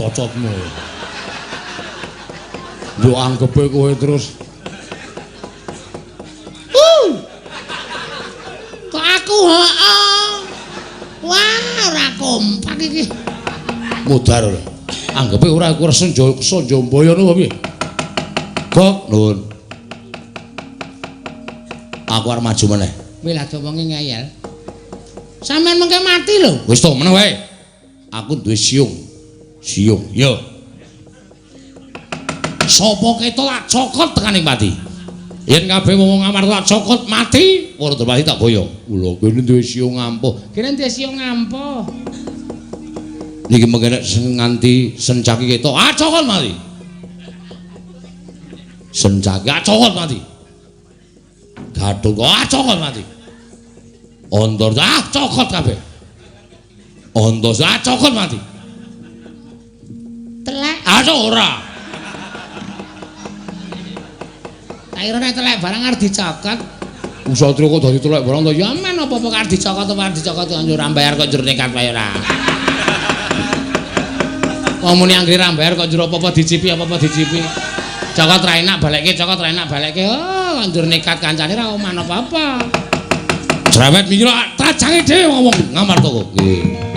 Cocotmu. Yo anggepe kowe terus. Kok aku heeh. Wah, ora kompak iki. Mudhar ora. Anggepe ora aku senja Sanjambaya ngono piye? Kok nuwun. Aku arep maju meneh. Wih lah wonge ngeyel. Sampeyan mengke mati lho. Wis to meneh wae. Aku duwe siung. Siung, yo. Sapa ketok tak cokot tekaning pati. Yen kabeh wong Ngamarta tak cokot mati, para Drupadi tak boyong. Kula kene duwe siung ampuh. Kene duwe siung ampuh. Niki mengke nek nganti sencaki ketok, ah cokot mati. Sencaki ah cokot mati. Gathuk ah cokot mati. Antarja ah cokot kabeh. Antasena ah cokot mati. Telek ah ora. Tak kira nek telek barang arep dicokot. Satria kok dadi telek barang to? Ya men apa-apa arep dicokot apa arep dicokot kok ora bayar kok njur nekat wae ora. Wong muni anggere ra bayar kok njur apa-apa dicipi apa-apa dicipi. Cokot ra enak balekke, cokot ra enak balekke. Oh, kok njur nekat kancane ra oman apa-apa. Cerewet mikir trajange dhewe ngomong Ngamarta kok. Nggih.